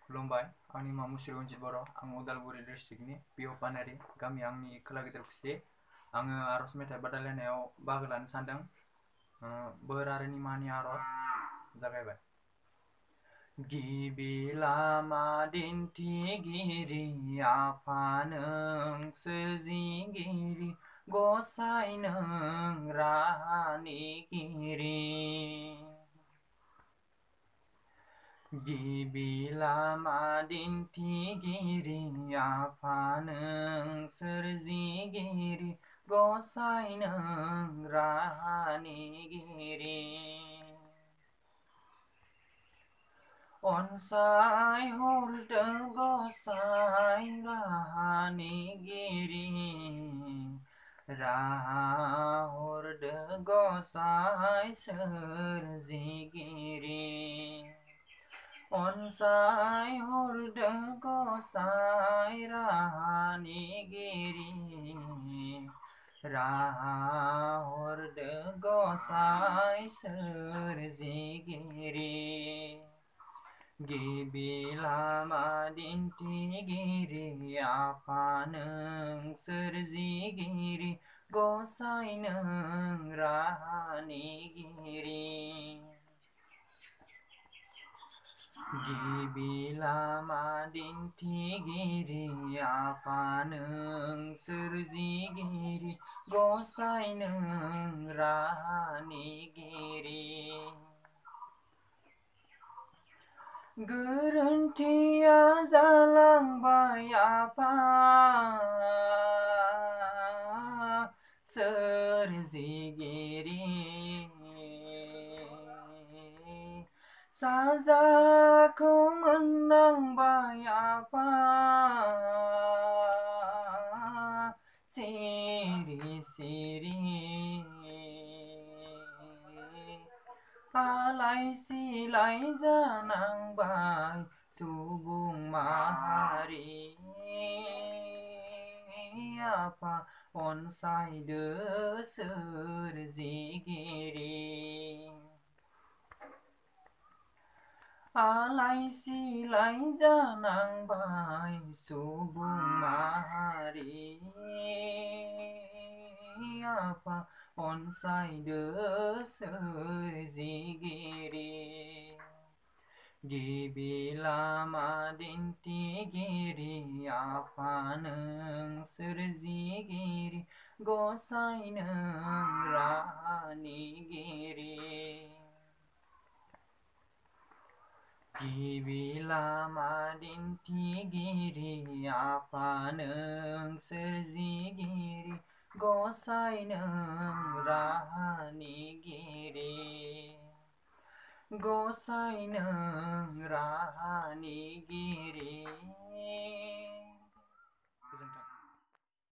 खुलुमबाय आंनि मुङा मुस्रि रन्जित बर' आं उदालगुरि डिस्ट्रिक्टनि बिहपानारि गामिया आंनि खोला गिदिर खुसि आङो आर'ज मेथाइ बादायलायनायाव बाहागो लानो सानदों बोर आरो निमाहानि आर'ज जागायबाय गिबि लामा दिन्थिगिरि आफा नों सोरजिगिरि गसाइ नों राहानिगिरि गिबि लामा दिन्थिगिरि आफा नों सोरजिगिरि गसाइ नों राहानिगिरि अनसायहरदो गसाइ राहानिगिरि राहा हरदो गसाइ सोरजिगिरि अनसायहरदो गसाइ राहानिगिरि राहा हरदो गसाइ सोरजिगिरि गिबि लामा दिन्थिगिरि आफा नों सोरजिगिरि गसाइ नों राहानिगिरि गिबि लामा दिन्थिगिरि आफा नों सोरजिगिरि गसाइ नों राहानिगिरि गोरोन्थिया जालांबाय आफा सोरजिगिरि साजाखौ मोननांबाय आफा सिरि सिरि आलाय सिलाय जानांबाय सुबुं माहारि आफा अनसायदो सोरजिगिरि आलाय सिलाय जानांबाय सुबुं माहारि आफा अनसायदो सोरजिगिरि गिबि लामा दिन्थिगिरि आफा नों सोरजिगिरि गसाइ नों राहानिगिरि गिबि लामा दिन्थिगिरि आफा नों सोरजिगिरि गसाइ नों राहानिगिरि गसाइ नों राहानिगिरि